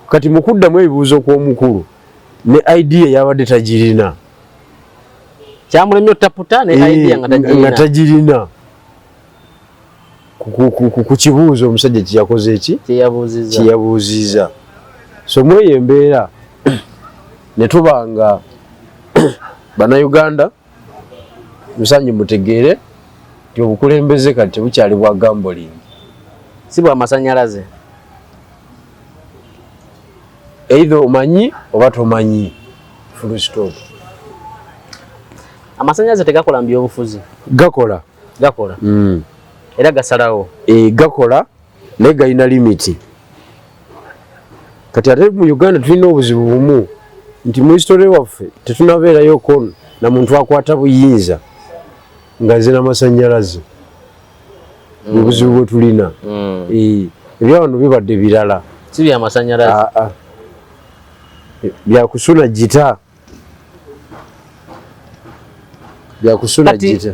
Kati mu kuddamu ebibuuzo kw'omukulu ne idea yabadde tagirina. Kyamulemye otaputa ne idea nga tagirina ku kibuuzo omusajja kyeyakoze eki kyeyabuuzizza. So mweyo embeera ne tuba nga Bannayuganda musanyi mutegeere nti obukulembeze kati tebukyali bwa gambling, si bwa masanyalaze. Either omanyi oba tomanyi, full stop. Amasanyalaze tegakola mu byobufuzi? Gakola. Gakola. Era gasalawo. Gakola naye galina limiti. Kati ate mu Uganda tulina obuzibu bumu nti mu history waffe tetunabeerayoko na muntu akwata buyinza nga nze n'amasanyalaze. Obuzibu bwe tulina. Ebyawano bibadde birala. Si bya masanyalaze. Byakusuna gita. Byakusuna gita.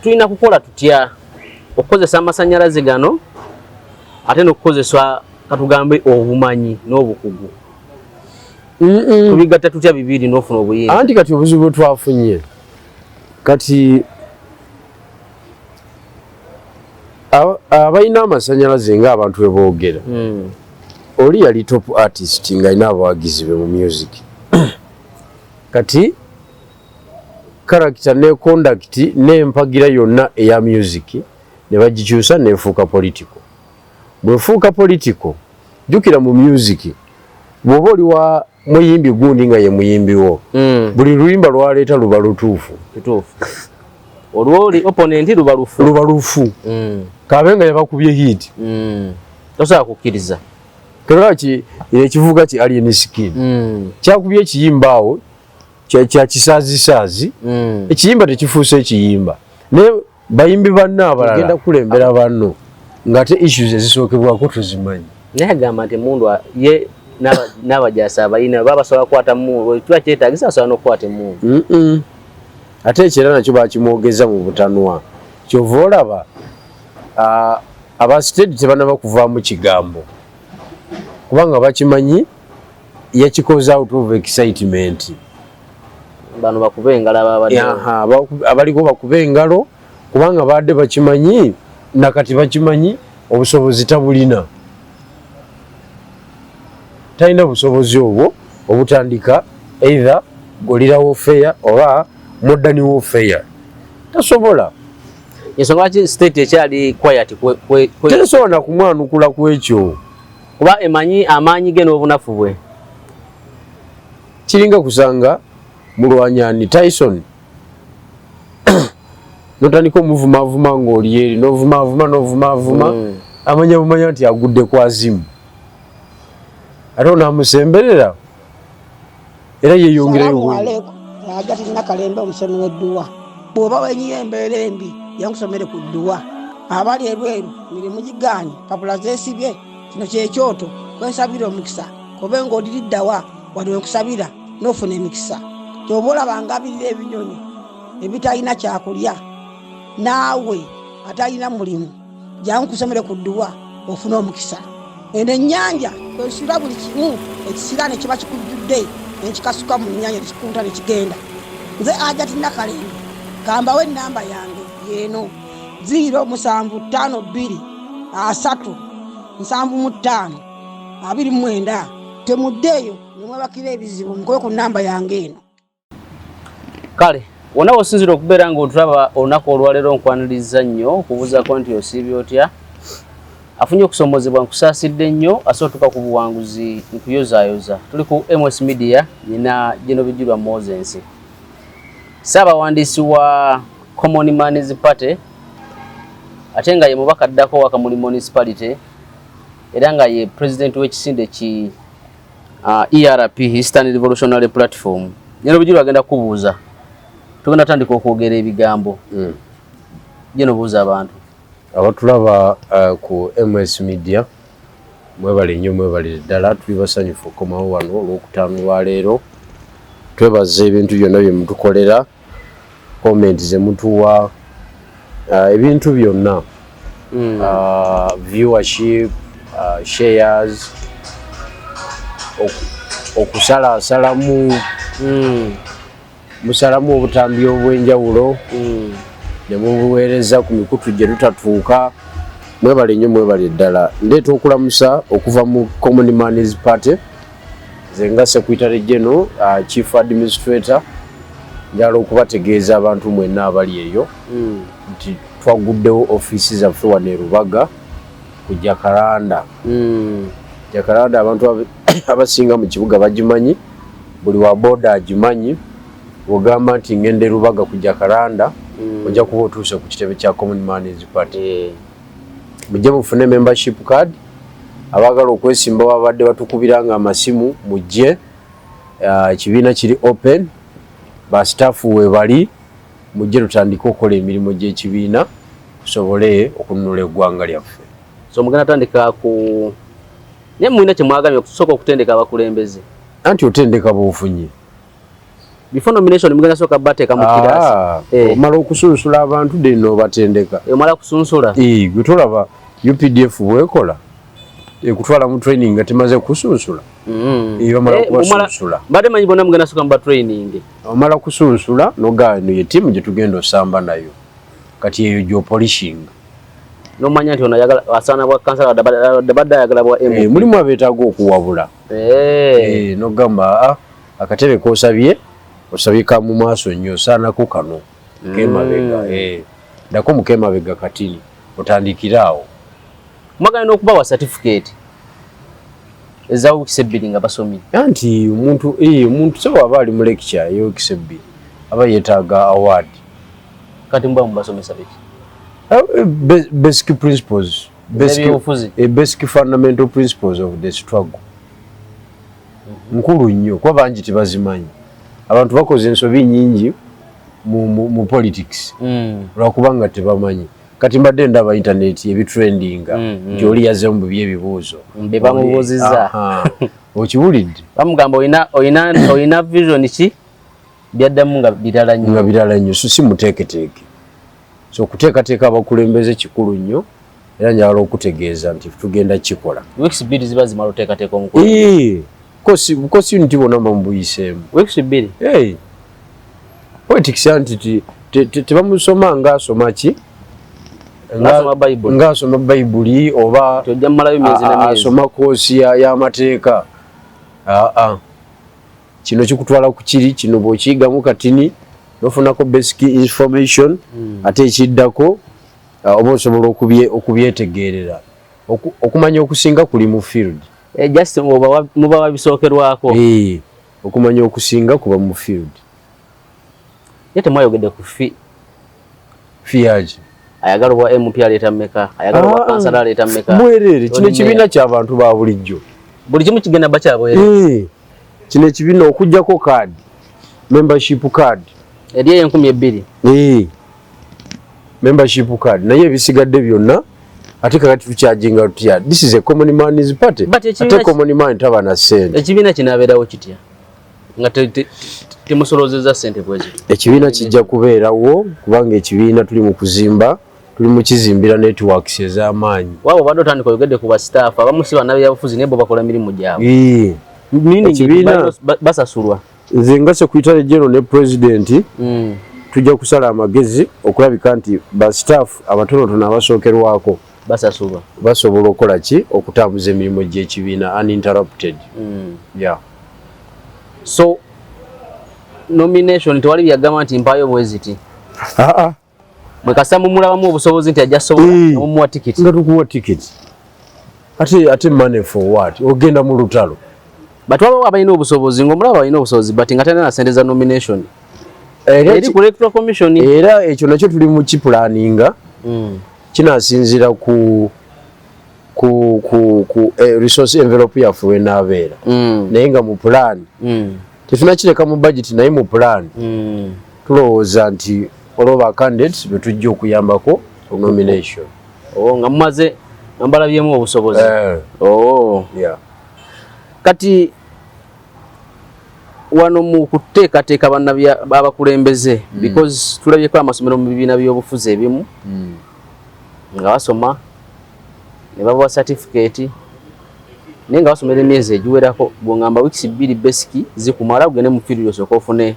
Tulina kukola tutya okukozesa amasanyalaze gano ate n'okukozesa katugambe obumanyi n'obukugu? Tubigatta tutya bibiri n'ofuna obuyinza? Anti kati obuzibu bwe twafunye kati abalina amasanyalaze ng'abantu bwe boogera, oli yali top artist ng'alina abawagizi be mu music. Kati character ne conduct n'empagira yonna eya music ne bagikyusa nefuuka political. Bwefuuka political, jjukira mu music bw'oba oli wa muyimbi gundi nga ye muyimbi wo, buli luyimba lwaleeta luba lutuufu. Olwoli opponent luba lufu. Luba lufu. Kabe nga yabakubye hit. Tosobola kukkiriza. Lwaki ekivuga ki Alien Skin kyakubye ekiyimba awo kya kisaazisaazi, ekiyimba tekifuuse ekiyimba, naye bayimbi banno abalala genda kukulembera banno ng'ate issues ezisookebwako tuzimanyi. Naye agamba nti emundu ye n'abajaasi abalina baba basobola kukwata mmundu, kiba kyetaagisa basobola n'okukwata emmundu. Ate ekyo era nakyo bakimwogeza mu butanwa. Kyova olaba aba state tebanaba kuvaamu kigambo, kubanga bakimanyi yakikoze out of excitement. Bano bakube engalo ababadde. Abaliko bakube engalo kubanga badde bakimanyi, nakati bakimanyi obusobozi tabulina, talina busobozi obwo obutandika either guerrilla warfare oba modern warfare, tasobola. Ensonga lwaki state ekyali quiet? Tesobola nakumwanukula ku ekyo. Kuba emanyi amaanyi ge n'obunafu bwe. Kiringa kusanga mulwanyani Tyson notandika omuvumavuma ng'oli eri novumavuma novumavuma, amanya bumanya nti agudde ku azimu, ate onaamusemberera era yeyongerayo. Aleku Ajati Nakalembe, omusomi w'edduwa. Bw'oba wenyiye embeera embi, yankusomere ku dduwa. Abali ebweru mirimu gigaanye, papula zeesibye, kino kyekyoto kwensabira omukisa. Kobe ng'odiriddawa wali wenkusabira n'ofuna emikisa. Kyoba olaba ngabirira ebinyonyi ebitalina kyakulya, naawe atalina mulimu jangu kusomere ku dduwa ofune omukisa. Eno ennyanja kwesula buli kimu ekisiraane kiba kikujjudde, nenkikasuka mu nnyanja nekikunta nekigenda. Nze Ajati Nakalembe, kambawo enamba yange yeeno 0752 30 75 29. Temuddeeyo nemwebakira ebizibu, mukube ku namba yange eno. Kale wonna wosinzira okubeera ng'otulaba olunaku olwaleero, nkwaniriza nnyo okubuuzaako nti osiibye otya. Afunye okusomozebwa nkusaasidde nnyo, asobola otuuka ku buwanguzi, nkuyozaayoza. Tuli ku MS Media, nyina Geno Bijulwa Moses, Ssaabawandiisi wa Common Man's Party, ate nga ye mubaka addako wa Kamuli Municipality, era nga ye president w'ekisinde ki ERP, Eastern Revolutionary Platform. Geno Bijulwa agenda kukubuuza, tugenda tandika okwogera ebigambo. Geno, buuza abantu. Abatulaba ku MS Media, mwebale nnyo, mwebalire ddala. Tuli basanyufu okukomawo wano olwokutaano lwaleero. Twebaza ebintu byonna bye mutukolera, comment ze mutuwa, ebintu byonna, viewership, shares. Okusalaasalamu, musalamu obutambi obw'enjawulo ne mubuweereza ku mikutu gye tutatuuka. Mwebale nnyo, mwebale ddala. Ndeeta okulamusa okuva mu Common Man's Party. Nze nga Secretary General, Chief Administrator, njagala okubategeeza abantu mwenna abali eyo nti twaguddewo ofiisi zaffe wano e Rubaga ku Jacaranda. Jacaranda abantu abasinga mu kibuga bagimanyi, buli wa boda agimanyi. Bw'ogamba nti ngenda e Rubaga ku Jacaranda, ojja kuba otuuse ku kitebe kya Common Man's Party. Mujje mufune membership card. Abaagala okwesimba babadde batukubiranga amasimu, mujje. Ekibiina kiri open, ba staff webali, mujje tutandike okukola emirimu gy'ekibiina tusobole okununula eggwanga lyaffe. So mugenda tandika ku, naye mulina kyemwagamye okusooka okutendeka abakulembeze? Anti otendeka bw'ofunye. Before nomination mugenda sooka bateeka mu kiraasi? Ah, omala okusunsula abantu, then n'obatendeka. Omala kusunsula. Eh, gwe tolaba UPDF bwekola, ekutwala mu training nga temaze kusunsula? Eh, bamala kubasunsula. Mbadde manyi bonna mugenda sooka muba training. Omala kusunsula nogaa, eno ye ttiimu gye tugenda osamba nayo kati, eyo gyopolishinga. Nomanya nti ono ayagala, asaana bwa kansala, badde ayagala bwa MP. Eh, mulimu abeetaaga okuwabula. Nogamba, "Ah, akatebe kosabye, osabye ka mu maaso nnyo, osaanako kano kemabega. Ddako mu kemabega katini otandikire awo." Mwagala n'okubawa certificate eza wiikisi 2 nga basomye? Anti omuntu, omuntu se waba ali mu lecture ey'wiikisi 2 aba yeetaaga award. Kati muba mubasomesa biki? Basic principles, basic, Ebyobufuzi. Basic fundamental principles of the struggle nkulu nnyo kuba bangi tebazimanyi. Abantu bakoze ensobi nyingi mu politics lwakubanga tebamanyi. Kati mbadde ndaba internet ebitrendinga nti oli yazze mu bubi ebibuuzo. Be bamubuuzizza. Aha. Okiwulidde? Bamugamba oyina vision ki, byaddamu nga birala nnyo. Nga birala nnyo. So si muteeketeeke. So okuteekateeka abakulembeze kikulu nnyo, era njagala okutegeeza nti tugenda kikola. Weeks 2 ziba zimala oteekateeka omukulu? Eh, course unity bonna bamubuyiseemu. Weeks 2? Hey, politics anti tebamusoma ng'asoma ki? Ng'asoma Bayibuli. Ng'asoma Bayibuli oba Tojja mmalayo myezi na myezi. Asoma koosi y'amateeka. Aa, kino kikutwala ku kiri kino, bw'okiyigamu katini nofunako basic information, ate ekiddako oba osobola okubyetegeerera. Okumanya okusinga kuli mu field. Eh, just mubawa bisookerwako. Eh, okumanya okusinga kuba mu field. Ye temwayogedde ku fee? Fee yaki? Ayagala obwa MP aleeta mmeka? Ayagala obwa Ah, kansala aleeta mmeka? Mwereere. Kino Oli ekibiina ky'abantu ba bulijjo. Buli kimu kigenda ba kyabwereere? Eh, kino ekibiina okugjako card, membership card. Eri eyo 2000? Eh, membership card, naye ebisigadde byonna ate kakati tukyajinga tutya? This is a common man's party. But ekibiina ate common man taba na ssente. Ekibiina kinaabeerawo kitya nga temusolozezza ssente bwezito? Ekibiina kijja kubeerawo kubanga ekibiina tuli mu kuzimba, tuli mu kizimbira networks ez'amaanyi. Waaba obadde otandika oyogedde ku basitaafu abamu si bannabyabufuzi, naye bo bakola mirimu gyabwe. Eh, Meaning Ekibiina- basasulwa. Nze nga secretary general ne president tujja kusala amagezi okulabika nti ba staff abatonotono abasookerwako basasulwa. Basobola okukola ki? Okutambuza emirimu gy'ekibiina uninterrupted. Yeah. So nomination tewali byagamba nti mpaayo bweziti? Aa. Bwe kasita mumulabamu obusobozi nti ajja sobola, mumuwa tikiti. Nga tukuwa tikiti. Ate money for what? Ogenda mu lutalo. But wabawo abalina obusobozi, ng'omulaba alina obusobozi but nga talina na sente za nomination Era eri ku electoral commission. Era ekyo nakyo tuli mu kipulaninga. Kinasinziira ku resource envelope yaffe wenaabeera. Naye nga mu plan tetunakireka mu budget, naye mu plan tulowooza nti waliwo ba candidates be tujja okuyambako ku nomination. Oh, nga mumaze nga mbalabyemu obusobozi. Eh, Oh. yeah. Kati wano mu kuteekateeka bannabya abakulembeze, because tulabyeko amasomero mu bibiina by'obufuzi ebimu nga basoma ne babawa certificate. Naye nga basomera emyezi egiwerako, bwongamba weeks 2 basic zikumala ogende mu field osooke ofune.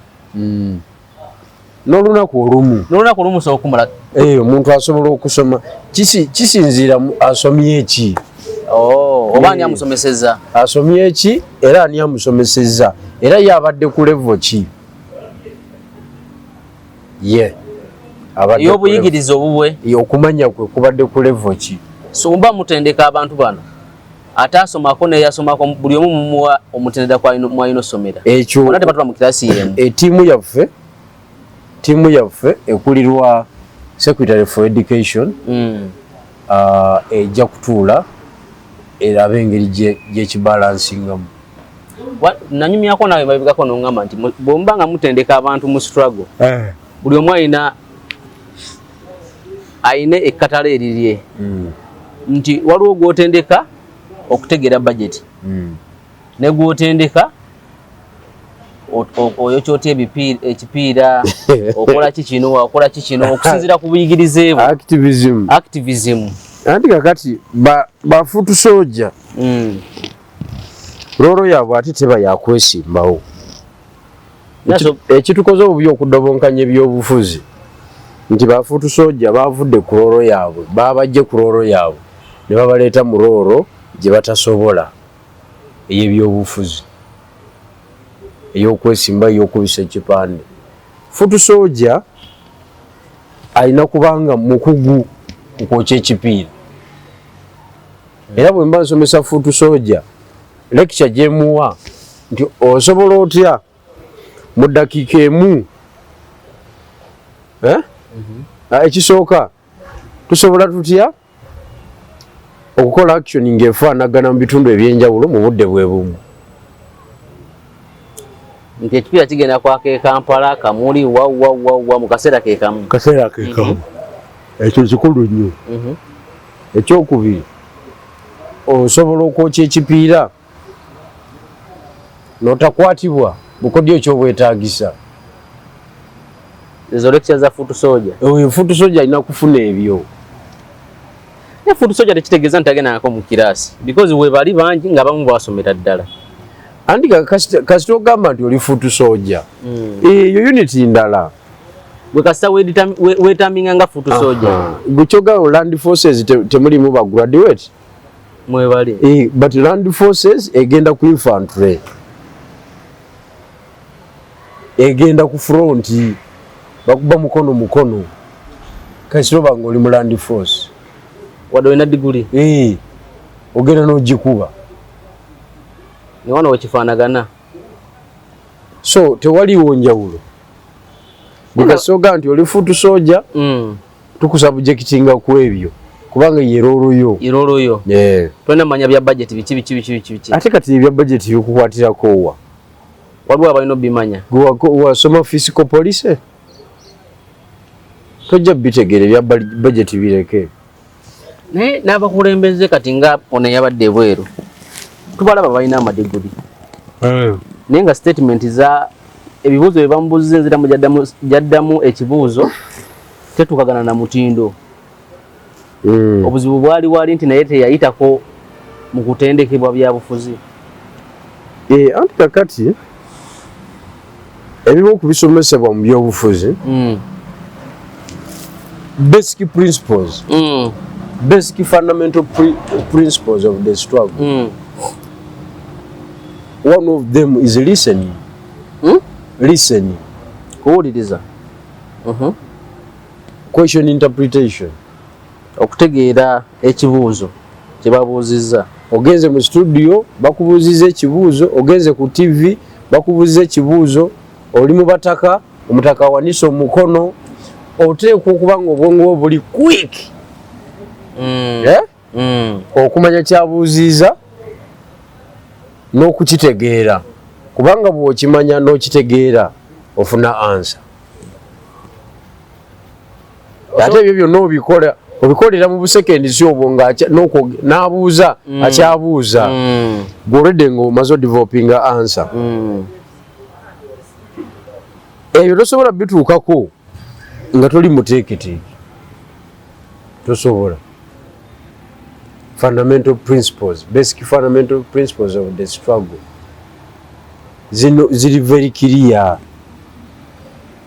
N'olunaku olumu. N'olunaku olumu osobola okumala. Omuntu asobola okusoma kisinziira asomye ki. Oh, oba ani amusomesezza? Asomye ki era ani amusomesezza, era ye abadde ku level ki? Ye abadde ku Ey'obuyigirize obubwe. Ye okumanya kwe kubadde ku level ki? So mba mutendeka abantu bano ate asomako neyasomako, buli omu mumuwa omutendera mwalina osomera. Ekyo Bonna tebatula mu kirasi y'emu. Tiimu yaffe ekulirwa Secretary for Education, ejja kutuula erabe engeri gyekibalansingamu. Nanyumyako nawe mabegako n'oŋŋamba nti bw'omuba nga mutendeka abantu mu struggle, buli omu ayina ekkatala erirye, nti waliwo gw'otendeka okutegeera budget, ne gw'otendeka oyokya otya ekipiira, okola ki kino, okola ki kino, okusinziira ku buyigirize bwo. Activism. Activism. Anti kakati ba foot soldier, role yaabwe ate teba yakwesimbawo. Ekitukoze obubi okudobonkanya ebyobufuzi nti ba foot soldier bavudde ku role yaabwe, babajje ku role yaabwe ne babaleeta mu role gye batasobola, ey'ebyobufuzi, ey'okwesimba, ey'okubisa ekipande. Foot soldier alina kubanga mukugu mu kwokya ekipiira, era bwe mba nsomesa foot soldier, lecture gyemuwa nti osobola otya mu ddakiika emu, eh? Ekisooka, tusobola tutya okukola action ng'efaanagana mu bitundu ebyenjawulo mu budde bwe bumu? Nti ekipiira kigenda kwaka e Kampala, Kamuli, wa wa wa wa, mu kaseera ke kamu. Kaseera ke kamu. Ekyo kikulu nnyo. Ekyokubiri, osobola okwokya ekipiira n'otakwatibwa, bukodyo ekyobwetaagisa. Ezo lecture za foot soldier. Oyo foot soldier alina kufuna ebyo. Ne foot soldier tekitegeeza nti agendangako mu kiraasi, because we bali bangi nga bamu basomera ddala. Anti kasita ogamba nti oli foot soldier, eyo unit ndala. Gwe kasita weetaminga nga foot soldier. Gwe kyogamba land forces temulimu ba graduate? Mwebali. But land forces egenda ku infantry, egenda ku front, bakuba mukono mukono. Kasita oba nga oli mu land force, wadde olina diguli, ogenda n'ogikuba. Ne wano wekifaanagana. So tewaliwo njawulo. Gwe kasita ogamba nti oli foot soldier, tukusubjectinga ku ebyo kubanga ye role yo. Ye role yo. Tolina manya bya budget, biki biki biki biki biki. Ate kati ebya budget bikukwatirako wa? Waliwo abalina obimanya. Gwe wasoma fiscal policy, tojja bitegeera ebya budget, bireke. Naye n'abakulembeze kati nga ono eyabadde ebweru, tubalaba balina amadiguli, naye nga statement za ebibuuzo bye bamubuuziza, enziramu gyaddamu ekibuuzo tetukagana na mutindo. Obuzibu bwali wali nti naye teyayitako mu kutendekebwa byabufuzi. Anti kakati ebimu okubisomesebwa mu byobufuzi, basic principles, basic fundamental principles of the struggle, one of them is listening. Listening. Kuwuliriza. Question interpretation. Okutegeera ekibuuzo kye babuuzizza. Ogenze mu studio, bakubuuziza ekibuuzo, ogenze ku TV, bakubuuziza ekibuuzo, oli mu bataka, omutaka awanise omukono, oteekwa okuba nga obwongo bwo buli quick, eh? Okumanya kyabuuziza n'okukitegeera, kubanga bw'okimanya n'okitegeera ofuna answer. Ate ebyo byonna obikola, obikolera mu busekendi, si obwo nga n'abuuza, akyabuuza, gw'olwedde ng'omaze odevelopinga answer. Ebyo tosobola bituukako nga toli muteeketeeke, tosobola. Fundamental principles, basic fundamental principles of the struggle zino ziri very clear,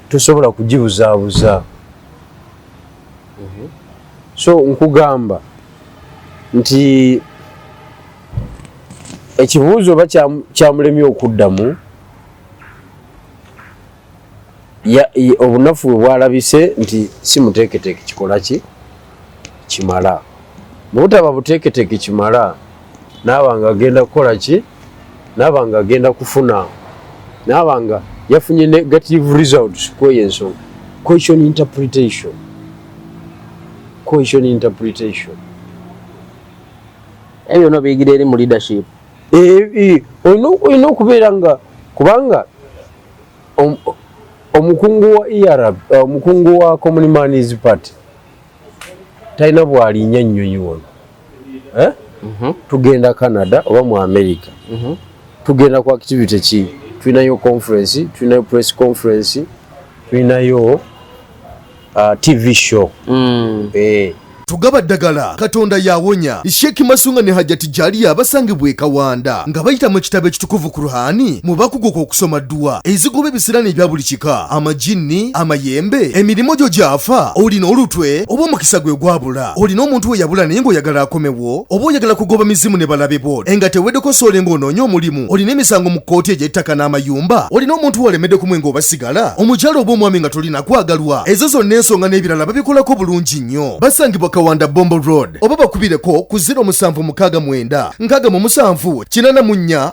tosobola kugibuzaabuza. So nkugamba nti ekibuuzo oba kyamulemye okuddamu, obunafu bwe bwalabise nti si muteeketeeke kikola ki kimala. Bwe butaba buteeketeeke kimala, naaba nga agenda kukola ki, naaba nga agenda kufuna, naaba nga yafunye negative results kweyo ensonga. Question interpretation, question interpretation. Ebyo byonna obiyigira eri mu leadership. Olina okubeera nga, kubanga omukungu wa ERB, omukungu wa Common Man's Party talina bw'alinnya nnyonyi wano, eh? Tugenda Canada oba mu America, tugenda ku activity ki, tulinayo conference, tulinayo press conference, tulinayo TV show. Tugaba ddagala, Katonda yawonya. Sheikh Masunga ne Hajati Jaliya abasangibwa e Kawanda nga bayita mu kitabo ekitukuvu Kurhani mu bakuguka okusoma dduwa ezigoba ebisiraani ebya buli kika, amajinni, amayembe, emirimu gyo gyafa, olina olutwe oba omukisa gwe gwabula, olina omuntu we yabula naye ng'oyagala akomewo, oba oyagala kugoba mizimu ne balabe bo enga teweddeko soole ng'onoonya omulimu, olina emisango mu kkooti egy'ettaka n'amayumba, olina omuntu walemedde kumwe ng'oba sigala, omukyala oba omwami nga tolina kwagalwa, ezo zonna ensonga n'ebirala babikolako bulungi nnyo. Basangibwa Kawanda Bombo Road oba bakubireko ku 0769 67 84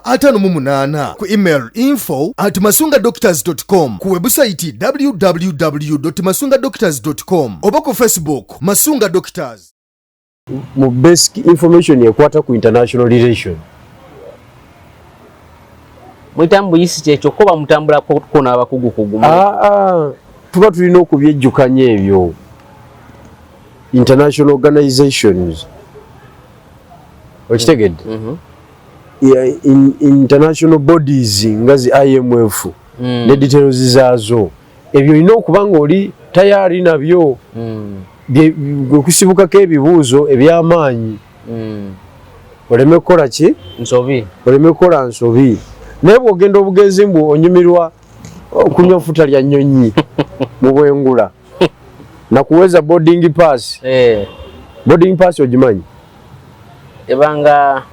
58, ku email info@masungadoctors.com, ku webusayiti www.masungadoctors.com oba ku Facebook Masunga Doctors. Mu basic information ekwata ku international relation. Muyitamu buyisi kyekyo ko bamutambulako ko n'abakugukugu? Tuba tulina okubyejjukanya ebyo, international organizations, okitegedde? Yeah, international bodies nga zi IMF ne details zaazo, ebyo olina okuba nga oli tayari nabyo, gwe kusibukako ebibuuzo eby'amaanyi, oleme kukola ki? Nsobi. Oleme kukola nsobi. Naye bw'ogenda obugenzi mbu onyumirwa okunywa futa lya nnyonyi mu bwengula nakuweza boarding pass. Boarding pass ogimanyi? Ebanga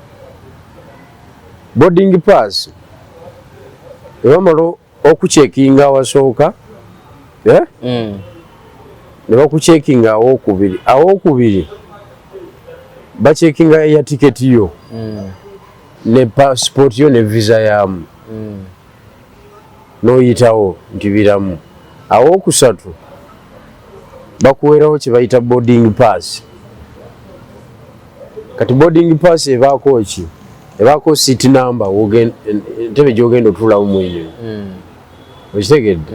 Boarding pass ebamala okucekinga awasooka, eh? Ne bakucekinga awokubiri. Awokubiri bacekinga air ticket yo ne passport yo ne visa yaamu, n'oyitawo nti biramu. Awokusatu bakuwerawo kye bayita boarding pass. Kati boarding pass ebaako ki? Ebaako seat number, entebe gy'ogenda otuulamu mu ennyonyi, okitegedde?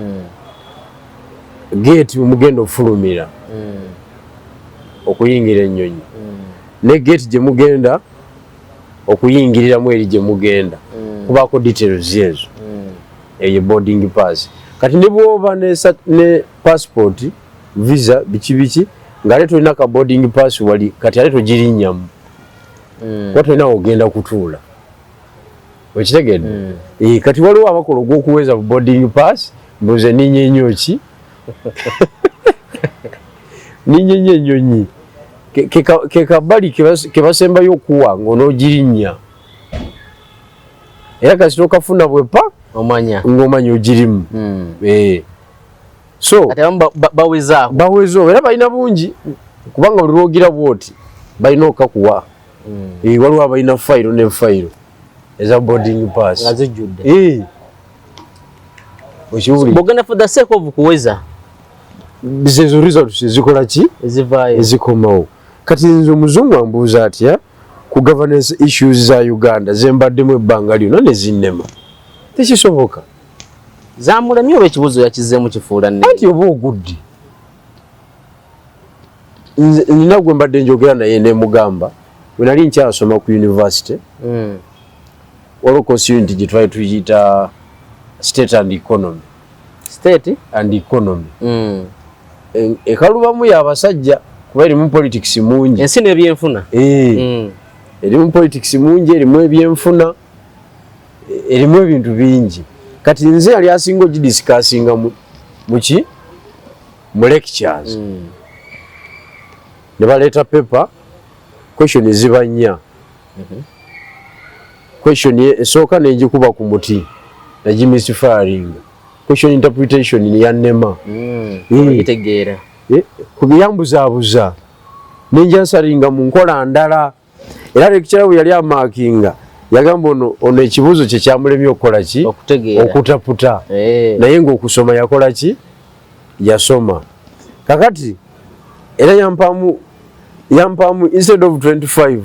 Gate mugenda ofulumira okuyingira ennyonyi ne gate gye mugenda okuyingiriramu eri gye mugenda, kubaako details ezo. Eyo boarding pass. Kati ne bwoba ne passport, visa, biki biki, ng'ate tolina ka boarding pass wali, kati ate togirinnyamu kuba tolina wogenda kutuula, okitegedde? Eh, kati waliwo abakola ogw'okuweza boarding pass, mbuze ninnya ennyo ki, ninnya ennyo ennyonyi. Ke kabali ke basembayo okuwa ng'onoogirinnya, era kasita okafuna bwepa omanya ng'omanya ogirimu. Eh. So kati abamu bawezaako. Baweza era balina bungi, kubanga buli lwogira bwoti balina okakuwa. Eh, waliwo abalina fayiro ne fayiro eza boarding pass nga zijjudde. Eh. Okiwulira? Bwogenda for the sake of kuweza. Zezo results ezikola ki? Ezivaayo. Ezikomawo. Kati nze omuzungu ambuuza atya ku governance issues za Uganda zembaddemu ebbanga lyonna ne zinnema? Tekisoboka. Zamulemye oba ekibuuzo yakizzeemu kifuula nne? Anti oba ogudde. Nze nina gwe mbadde njogera naye nemugamba, bwe nali nkyasoma ku university, waliwo course unit gye twali tuyita state and economy. State and economy. Ekalubamu y'abasajja kuba erimu politics mungi. Ensi n'ebyenfuna. Eh. Erimu politics mungi, erimu ebyenfuna, erimu ebintu bingi. Kati nze yali asinga ogidiscussinga muki mu lectures. Ne baleeta paper, question ziba nnya. Question esooka nenjikuba ku muti, nagimisfiringa. Question interpretation yannema. Ogitegeera. Kubiyambuzaabuza nenjansweringa mu nkola ndala. Era lecturer bwe yali amarkinga yagamba ono ekibuuzo kye kyamulemye okukola ki? Okutegeera. Okutaputa. Naye ng'okusoma yakola ki? Yasoma. Kakati era yampaamu instead of 25,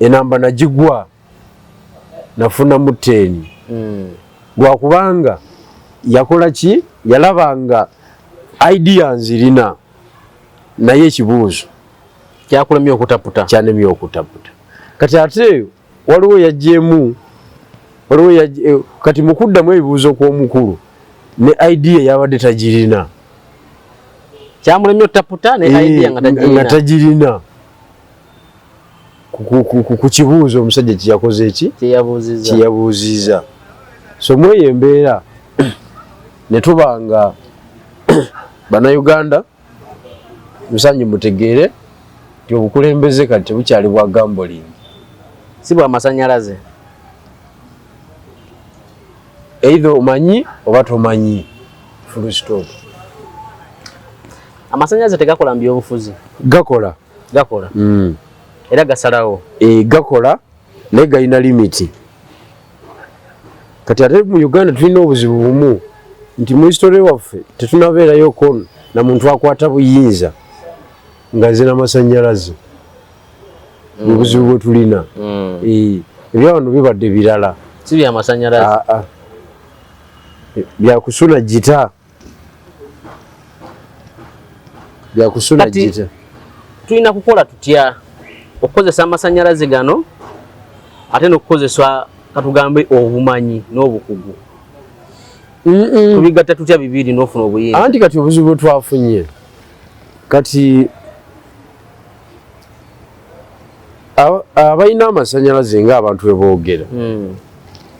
enamba nagigwa, nafunamu 10. Lwakubanga yakola ki? Yalabanga idea nzirina, naye ekibuuzo kyakulemye okutaputa. Kyanemye okutaputa. Kati ate waliwo yajjeemu, waliwo kati mu kuddamu ebibuuzo kw'omukulu ne idea yabadde tagirina. Kyamulemye okutaputa ne idea nga nga tagirina. Tagirina ku kibuuzo omusajja kyeyakoze eki? Kyeyabuuzizza. Kyeyabuuzizza. So mweyo embeera ne tuba nga Bannayuganda musanye mutegeere nti obukulembeze kati tebukyali bwa gambling. Si bwa masanyalaze. Either omanyi oba tomanyi, full stop. Amasanyalaze tegakola mu byobufuzi? Gakola. Gakola. Era gasalawo. E, gakola, naye galina limit. Kati ate mu Uganda tulina obuzibu bumu nti mu history waffe tetunabeerayoko na muntu akwata buyinza nga nze n'amasanyalaze. Obuzibu bwe tulina. E, ebyawano bibadde birala. Si byamasanyalaze. Ah, ah. Byakusuna gita, byakusuna gita. Tulina kukola tutya okukozesa amasanyalaze gano ate n'okukozesa, katugambe, obumanyi n'obukugu? Tubigatta tutya bibiri n'ofuna obuyinza? Anti kati obuzibu bwe twafunye kati, abalina amasanyalaze ng'abantu bwe boogera,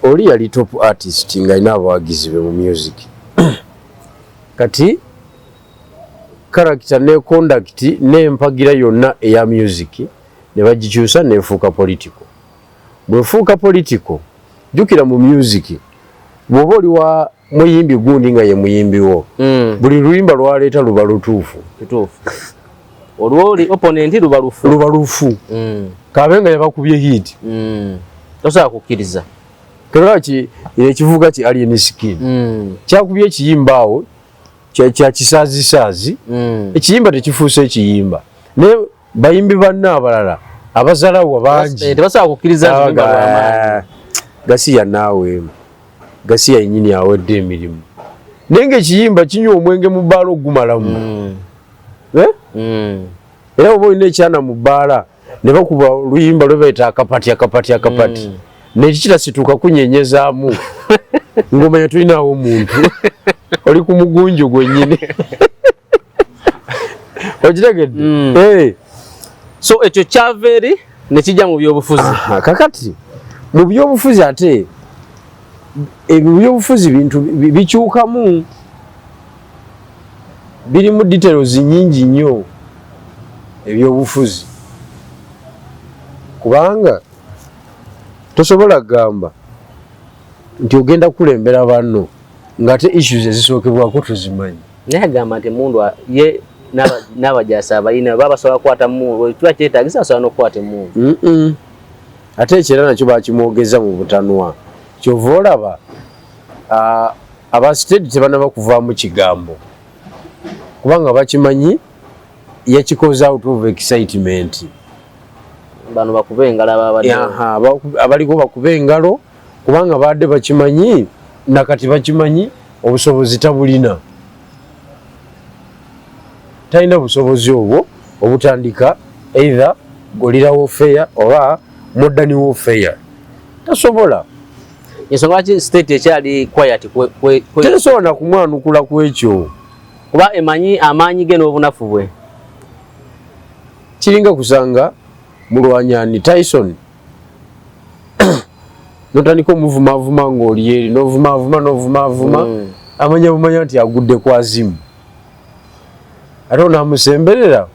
oli yali top artist ng'alina abawagizi be mu music. Kati character ne conduct n'empagira yonna eya music ne bagikyusa nefuuka political. Bwefuuka political, jjukira mu music bw'oba oli wa muyimbi gundi nga ye muyimbi wo, buli luyimba lwaleeta luba lutuufu. Kituufu, olwoli opponent luba lufu. Luba lufu. Kabe nga yabakubye hit. Tosobola kukkiriza. Lwaki ekivuga ki Alien Skin kyakubye ekiyimba awo kya kisaazisaazi, ekiyimba tekifuuse ekiyimba, naye bayimbi banne abalala abazalawa bangi Tebasobola kukkiriza nti luyimba lw'amaanyi. Gasiya naawe, gasiya yennyini awedde emirimu, naye ngaekiyimba kinywa omwenge mu bbaala ogumalamu. Eh? Era oba olina ekyana mu bbaala ne bakuba oluyimba lwe bayita akapati akapati akapati, nekikirasituuka kunyenyezaamu ng'omanya tulinawo omuntu oli ku mugunju gwennyini, okitegedde? Eh. So ekyo kyava eri ne kijja mu byobufuzi. Aha, kakati mu byobufuzi ate ebyo byobufuzi bintu bikyukamu, birimu details nyingi nnyo ebyobufuzi, kubanga tosobola kugamba nti ogenda kukulembera banno ng'ate issues ezisookebwako tozimanyi. Naye agamba nti emundu ye n'abajaasi abalina baba basobola kukwata mundu, kiba kyetaagisa basobola n'okukwata emundu. Ate ekyo era nakyo bakimwogeza mu butanwa. Kyova olaba aba state tebanaba kuvaamu kigambo, kubanga bakimanyi yakikoze out of excitement. Bano bakube engalo ababadde. Aha, abaliko bakube engalo, kubanga badde bakimanyi, nakati bakimanyi obusobozi tabulina, talina busobozi obwo obutandika either guerrilla warfare oba modern warfare, tasobola. Ensonga lwaki state ekyali quiet Tesobola nakumwanukula ku ekyo. Kuba emanyi amaanyi ge n'obunafu bwe. Kiringa kusanga mulwanyani Tyson. Notandika omuvumavuma ng'oli eri, novumavuma novumavuma, amanya bumanya nti agudde kwa zimu, ate onaamusemberera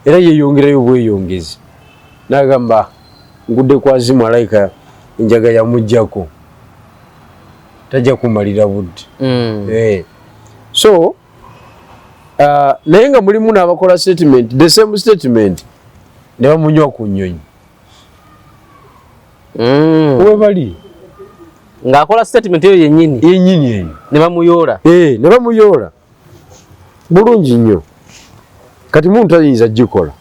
era yeyongerayo bweyongezi, nagamba ngudde kwa zimu, alayika enjaga yamugjako, tajja kumalira budde. So naye nga mulimu n'abakola statement, the same statement, ne bamunywa ku nnyonyi. Webali. Ng'akola statement eyo yennyini. Yennyini eyo. Ne bamuyoola. Ne bamuyoola bulungi nnyo. Kati muntu tayinza gikola.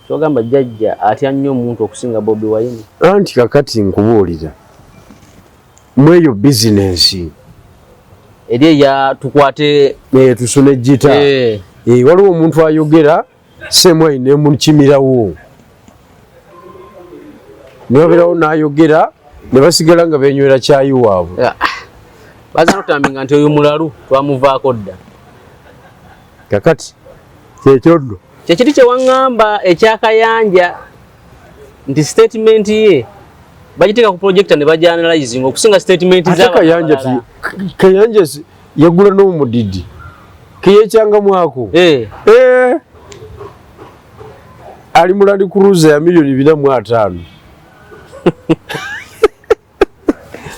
Kyogamba jjajja atya nnyo omuntu okusinga Bobi Wine? Anti kakati nkubuulira, mweyo bizinensi eri eya tukwate tusune gita. Waliwo omuntu ayogera semwayi nemukimirawo, nebabeerawo n'ayogera ne basigala nga benywera kyayi waabwe. Baza notambinga nti oyo mulalu, twamuvaako dda. Kakati kyekyo nno. Kyekiri kyewaŋŋamba ekyakayanja nti statement ye bagiteeka ku projector ne bagianalyzing okusinga statement ate Kayanja ti Kayanja yagula n'omudidi keyekyangamwako. Ali mu Land Cruiser ya miliyoni 450.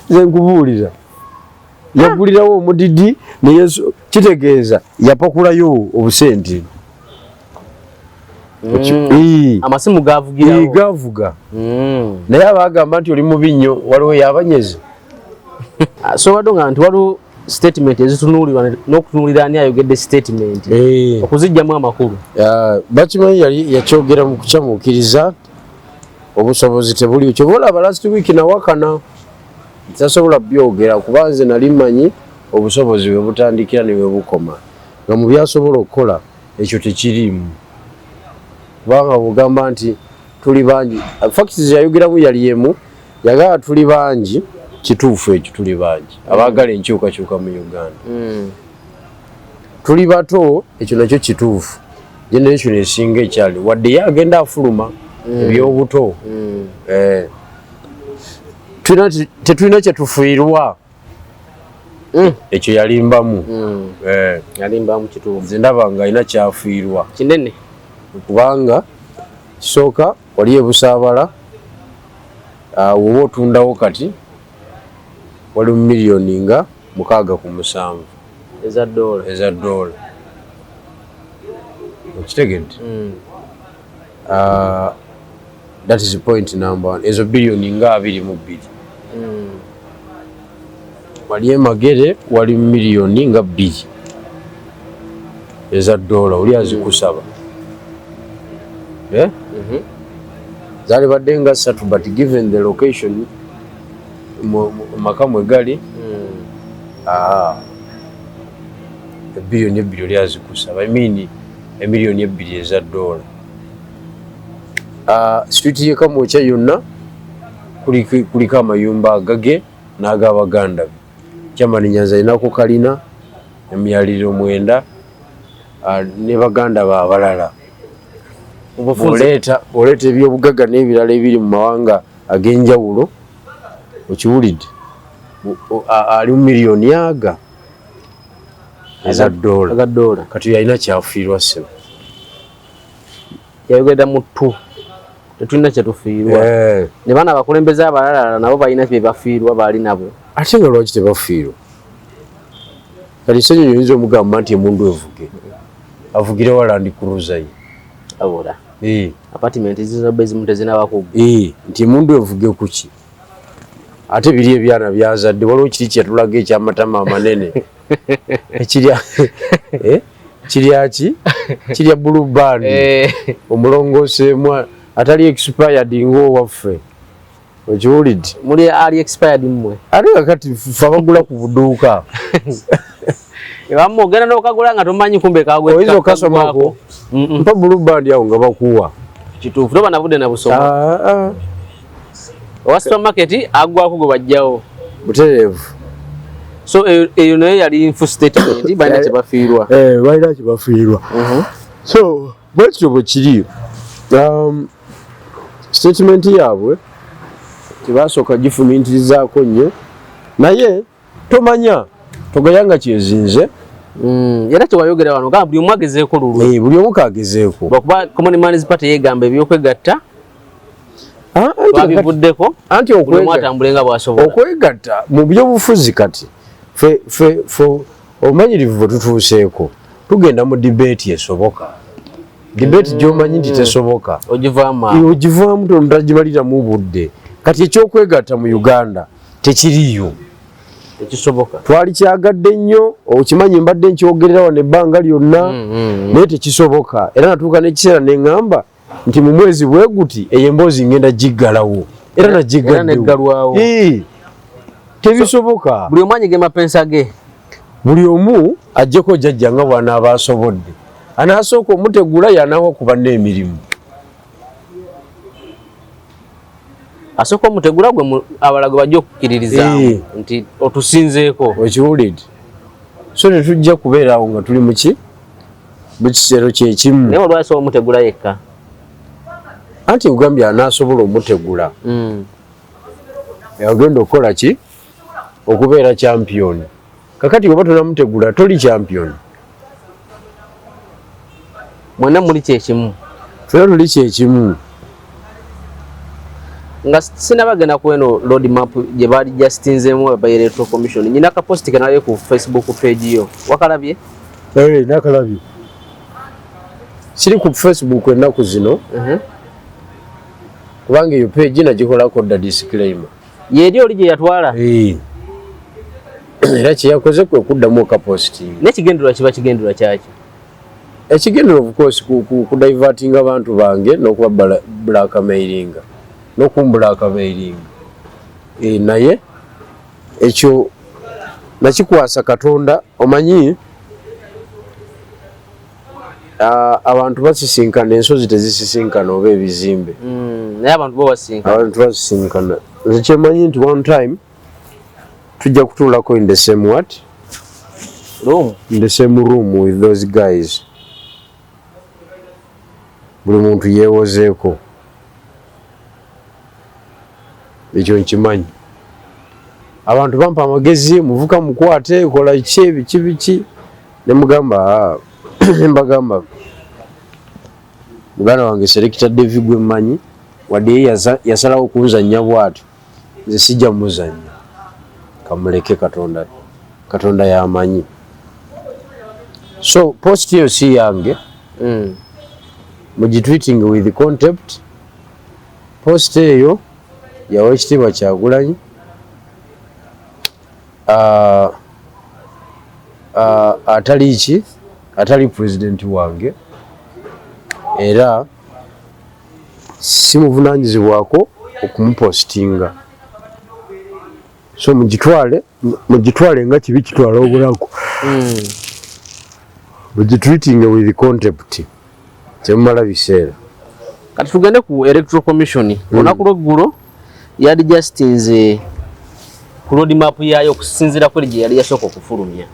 Nze nkubuulira, yagulirawo omudidi neyesu, kitegeeza yapakulayo obusente. Amasimu gavugirawo. Gavuga. Naye abagamba nti oli mubi nnyo, waliwo yabanyeze. So wadde nga nti waliwo statement ezitunuulirwa n'okutunuulira ani ayogedde statement okuzijjamu amakulu. Bakimanyi yali yakyogera mu kukyamuukiriza, obusobozi tebuliwo. Kyova olaba last week nawakana, tasobola byogera, kuba nze nali mmanyi obusobozi bwe butandikira ne bwe bukoma, nga mu byasobola okukola ekyo tekiriimu, kubanga bwogamba nti tuli bangi, facts yayogeramu yali emu, yagamba tuli bangi. Kituufu ekyo, tuli bangi abaagala enkyukakyuka mu Uganda. Tuli bato, ekyo nakyo kituufu, generation esinga ekyali, wadde ye agenda afuluma ebyobuto. Tetulina kyetufiirwa. Ekyo yalimbamu. Yalimbamu, kituufu. Nze ndaba nga alina kyafiirwa. Kinene. Kubanga kisooka wali ebusaabala, woba otundawo kati wali mu miliyoni nga 67. Eza dola. Eza dola, okitegedde? That is point number one. Ezo biliyoni nga 22. Wali emagere wali miliyoni nga 2 eza dola, oli azikusaba. Eh? Zaali badde nga 3, but given the location maka mwe gali, ebiliyoni 2 oli azikusaba, I mean emiliyoni 2 eza dola. Street ye Kamwokya yonna kuliko amayumba agage n'ag'abaganda be. Chairman Nyanza alinako kalina emyaliriro 9, ne baganda be abalala. Oleeta ebyobugagga n'ebirala ebiri mu mawanga ag'enjawulo, okiwulidde, ali mu miliyoni aga eza dola. Aga dola. Kati yalina kyafiirwa, ssebo. Yayogera mu ttu, tetulina kyetufiirwa. Ne bana abakulembeze abalalala nabo balina bye bafiirwa, baali nabo. Ate nga lwaki tebafiirwa? Kati Ssenyonyi oyinza omugamba nti emundu evuge, avugire wa Land Cruiser ye? Abula. Apartment zizoba ezimu tezinabakubwa. Nti emundu evuge kuki? Ate biri ebyana byazadde, waliwo kiri kyetulaga ekyamatama amanene ekirya kiryaki, kirya Blue Band. Omulongoseemu atali expired ng'owaffe, okiwulidde? Muli ali expired mmwe. Ate kakati ffe abagula ku buduuka. Ebamu ogenda n'okagula nga tomanyi kumbe kagwe. Oyinza okasomako, mpa Blue Band awo nga bakuwa. Kituufu, toba nabudde na busoma. Owa supermarket agwako gwe bajjawo. Butereevu. So eyo nayo yali nfu statement, balina kye bafiirwa. Balina kye bafiirwa. So bwekityo bwe kiri. Statement yaabwe tebasooka gifumintirizaako nnyo, naye tomanya togaya nga kyezinze. Era kyewayogera wano gamba buli omu agezeeko lulwe. Eh, buli omu kagezeeko. Lwakuba Common Man's Party yeegamba ebyokwegatta twabivuddeko, anti buli omu atambule nga bw'asobola. Okwegatta mu byobufuzi kati fe obumanyirivu bwe tutuuseeko, tugenda mu debate esoboka, debate gy'omanyi nti tesoboka. Ogivaamu awo. Ogivaamu, totagibaliramu budde. Kati ekyokwegatta mu Uganda tekiriyo. Tekisoboka. Twali kyagadde nnyo, okimanyi mbadde nkyogerera wano ebbanga lyonna, naye tekisoboka. Era natuuka n'ekiseera ne ŋŋamba nti mu mwezi bwe guti eyo emboozi ngenda giggalawo, era nagigaddewo. Era neggalwawo. Eh, tebisoboka. Buli omu anyiga mapensa ge. Buli omu ajjeko jjajja nga bw'anaaba asobodde. Anaasooka omutegula y'anaawa ku banne emirimu. Asooka omutegula gwe abalala gwe bajja okukkiririzaamu nti otusinzeeko. Okiwulidde? So tetujja kubeeraawo nga tuli muki mu kiseero kyekimu. Naye waliwo asobola omutegula yekka. Anti nkugambye anaasobola omutegula agenda okukola ki? Okubeera champion. Kakati oba tonamutegula toli champion. Mwenna muli kyekimu. Ffenna tuli kyekimu. Nga sinabagenda ku eno road map gye baali justinzeemu aba Electoral Commission, nyina ka post kenalabye ku Facebook page yo, wakalabye? Eh, nakalabye. Siri ku Facebook ennaku zino kubanga eyo page nagikolako dda disclaimer. Yeri oli gye yatwala. Eh. Era kyeyakoze kwe kuddamu okapostinga. N'ekigendererwa kiba kigendererwa kyaki? Ekigendererwa of course ku divertinga abantu bange n'okuba blackmailinga n'okumblackmailinga. Eh, naye ekyo nakikwasa Katonda. Omanyi abantu basisinkana, ensozi tezisisinkana oba ebizimbe. Naye abantu bo basisinkana. Abantu basisinkana. Nze kyemanyi nti one time tujja kutuulako in the same what? Room. In the same room with those guys. Buli muntu yeewozeeko. Ekyo nkimanyi. Abantu bampa amagezi, muvuka mukwate, kola ki, biki biki. Ne mugamba, mbagamba muganda wange Selector Devi gwe mmanyi, wadde ye yasalawo kunzannya bw'atyo, nze sijja muzannya, kamuleke Katonda, Katonda y'amanyi. So post eyo si yange. Mugitweeting with contempt. Post eyo yawa ekitiibwa Kyagulanyi. Atali ki, atali president wange, era simuvunanyizibwako okumupostinga. So mugitwale nga kibi kitwala obulago. Mugitweeting with contempt, temumala biseera. Kati tugende ku Electoral Commission. Olunaku lw'eggulo yali justinze ku road map yaayo okusinziira kweri gye yali yasooka okufulumya.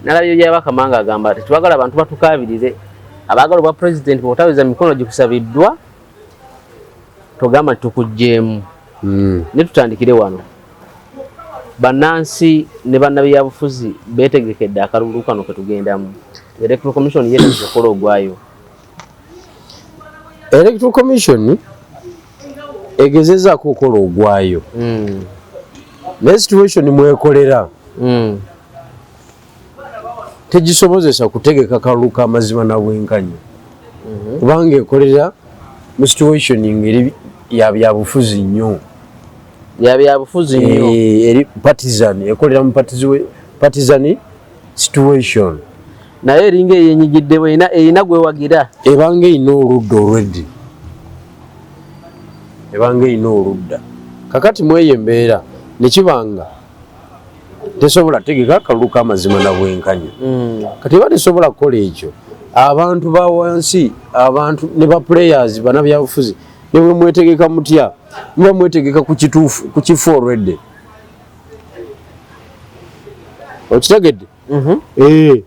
Nalabye Byabakama nga agamba tetwagala abantu batukaabirire, abaagala obwa president bw'otaweza mikono gikusabiddwa togamba nti tukuggyeemu. Ne tutandikire wano, bannansi ne bannabyabufuzi beetegekedde akalulu kano ke tugendamu. Electoral Commission yeetagisa okukola ogwayo. Electoral Commission egezezaako okukola ogwayo, naye situation mwekolera tegisobozesa kutegeka kalulu k'amazima na bwenkanya, kubanga ekolera mu situation ngeri ya byabufuzi nnyo. Ya byabufuzi nnyo. Eh, eri partisan, ekolera mu partisan situation. Naye eringa eyenyigiddewo, erina gwewagira. Ebanga erina oludda already, ebanga erina oludda. Kakati mweyo embeera nekibanga tesobola tegeka kalulu k'amazima na bwenkanya. Kati eba tesobola kukola ekyo, abantu ba wansi, abantu ne ba players bannabyabufuzi, ne bwe mwetegeka mutya, muba mwetegeka ku kituufu, ku kifo already. Okitegedde? Eh.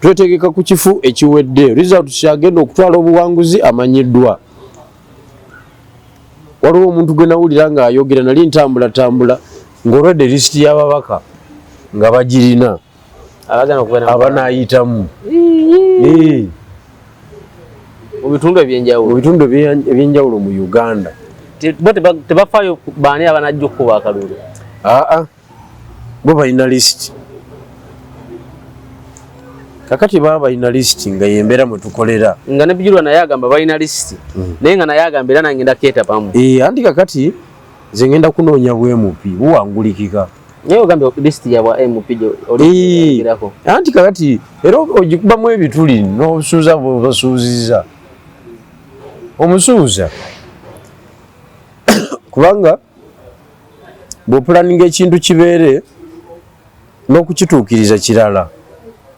Twetegeka ku kifu ekiwedde. Result kyagenda okutwala obuwanguzi amanyiddwa. Waliwo omuntu gwe nawulira ng'ayogera, nali ntambulatambula, ng'olwedde lisiti y'ababaka nga bagirina abagenda okugenda abanaayitamu mu bitundu mu ebyenjawulo. Bitundu ebyenjawulo mu Uganda. Bo tebafaayo baani abanajja okukuba akalulu. Aa, bo balina lisiti. Kakati baba balina lisiti nga yembeera mwe tukolera. Nga ne Bigirwa naye agamba balina lisiti, naye nga naye agamba era nange ndakeetabamu. Eh, anti kakati nze ngenda kunoonya bwa MP buwangulikika. Naye ogambye lisiti ya bwa MP oliogerako. Anti kakati era ogikubamu ebituli n'osuuza bwebasuuziza omusuuza, kubanga bw'opulaninga ekintu kibeere n'okukituukiriza kirala.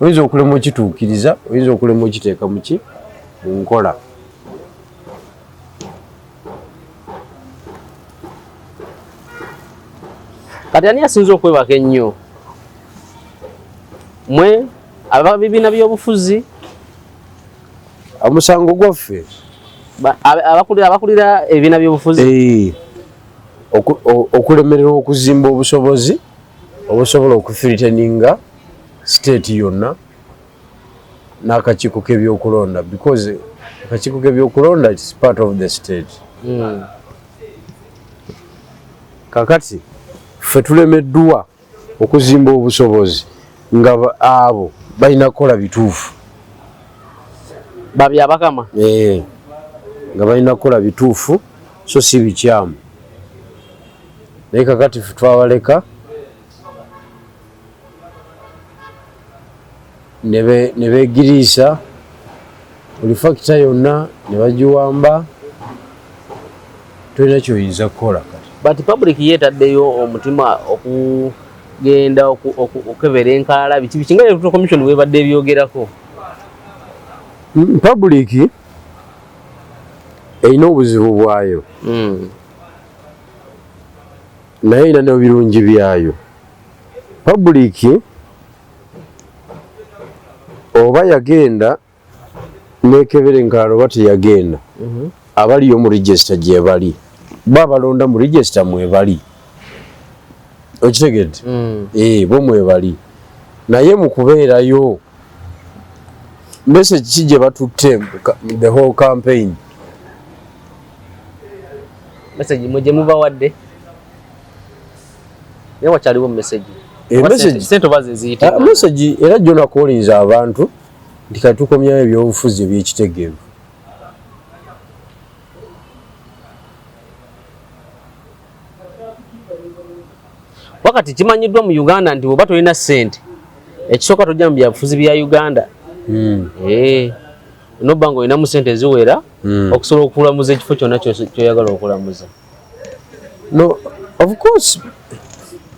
Oyinza okulema okituukiriza, oyinza okulema okiteeka muki mu nkola. Kati ani asinza okwebaka ennyo, mwe ababibiina by'obufuzi? Omusango gwaffe. Abakulira ebibiina by'obufuzi. Eh, okulemererwa okuzimba obusobozi obusobola okuthreateninga state yonna n'akakiiko k'ebyokulonda, because akakiiko k'ebyokulonda is part of the state. Kakati ffe tulemeddwa okuzimba obusobozi nga abo balina kukola bituufu. Babi abakama. Eh, nga balina kukola bituufu so si bikyamu. Naye kakati ffe twabaleka ne beegiriisa buli factor yonna ne bagiwamba. Tolina kyoyinza kukola kati. But public yeetaddeyo omutima okugenda okukebera enkalala, biki biki, nga Electoral Commission webadde ebyogerako. Public erina obuzibu bwayo, naye erina n'ebirungi byayo. Public oba yagenda nekebera enkalala oba teyagenda, abaliyo mu register gye bali, bo abalonda mu register mwebali, okitegedde? Eh, bo mwebali, naye mu kubeerayo message ki gye batutte the whole campaign? Message mwe gye mubawadde, naye wakyaliwo message? Eh, Oba sente oba ze ziyite. Ah, message era jona kuwuliriza abantu nti kati tukomyayo ebyobufuzi ebyekitegeevu. Wakati kimanyiddwa mu Uganda nti bw'oba tolina ssente, ekisooka tojja mu byabufuzi bya Uganda. Eh, nobba nga olinamu ssente eziwera okusobola okulamuza ekifo kyonna kyoyagala okulamuza. No, of course,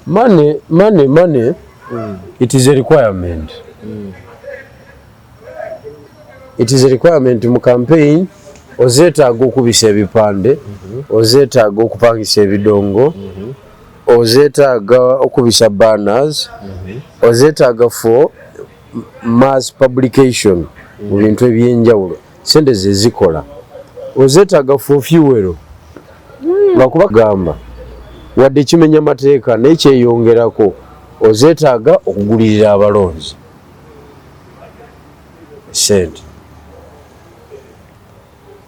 money, money, money, it is a requirement. It is a requirement mu campaign. Ozeetaaga okubisa ebipande, ozeetaaga okupangisa ebidongo, ozeetaaga okubisa banners, ozeetaaga for mass publication mu bintu ebyenjawulo. Sente ze zikola. Ozeetaaga for fuel, lwakuba gamba wadde kimenya mateeka, naye kyeyongerako. Ozeetaaga okugulirira abalonzi sente,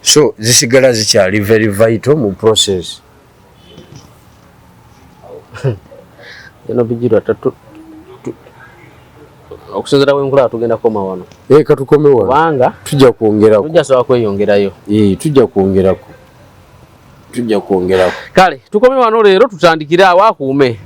so zisigala zikyali very vital mu process. Eno Bigirwa okusinziira bwenkulaba tugenda kukoma wano. Eh, katukome wano. Kubanga tujja kwongerako. Tujja sobola kweyongerayo. Eh, tujja kwongerako, tujja kwongerako. Kale tukome wano leero, tutandikire awo akuume.